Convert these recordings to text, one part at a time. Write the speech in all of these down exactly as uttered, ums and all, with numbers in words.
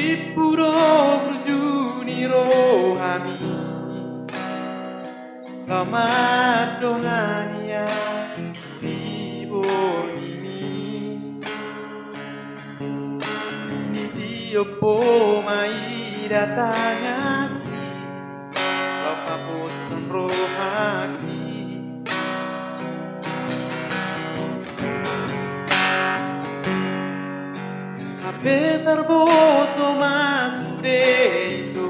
Tibu do burju ni rohami, laho mandongani au di borngini. Ditiop Ho ma ida tanganki, laho haposan rohangki. Hape tarboto ma sude ito,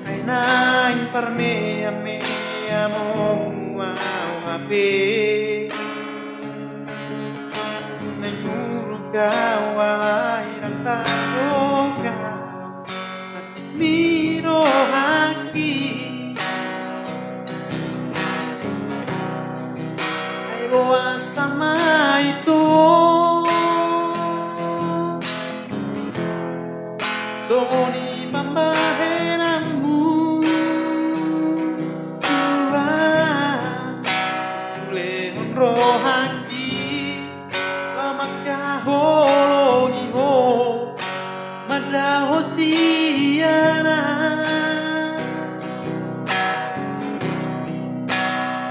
ai naeng parmeammea hamu au hape. Naeng muruk au alai ndang tardongani rohangki. Ai boasa ma ito dongoni pambahenanmu, Tuhan. Ulehon rohangki laho mangkaholongi Ho, mandao hosiana.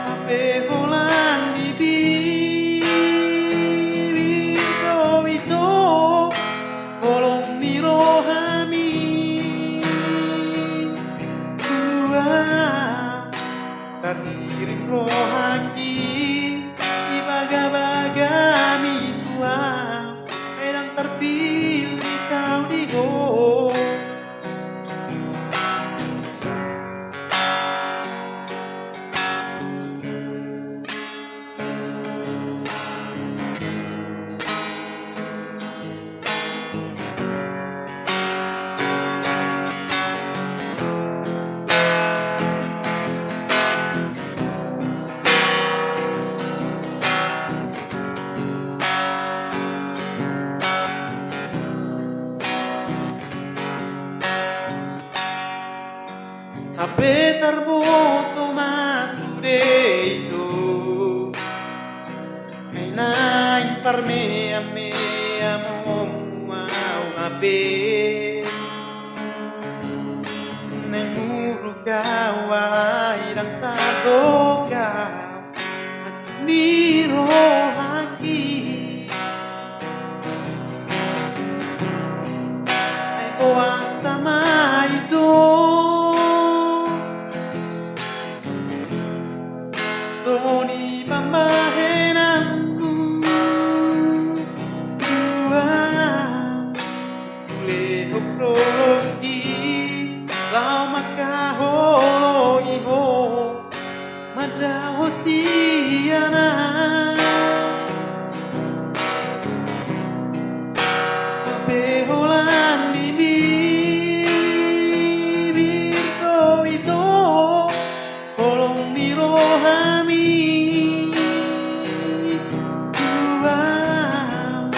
Hape holan di bibir do ito, holong ni rohami, Tuhan. Tarhirim rohangki di bagabagami, Tuhan, ai ndang tarpillit au di Ho. Hape tarboto ma sude ito, ai naeng parmeammea hamu au hape. Naeng muruk au alai ndang tardongani rohangki. Ai boasa ma ito dongoni pambahenanmu, Tuhan. Ulehon rohangki laho mangkaholongi Ho, mandao hosiana. Hape holan di bibir do ito, holong ni rohami, Tuhan.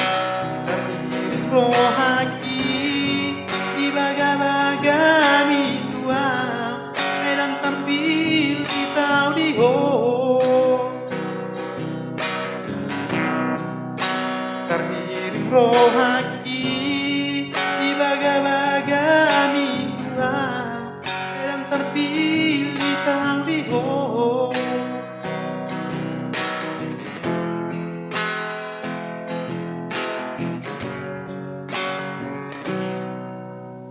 Tarhirim rohangki di bagabagami, Tuhan, ai ndang tarpillit au di Ho. Tarhirim rohangki di bagabagami, Tuhan, ai ndang tarpillit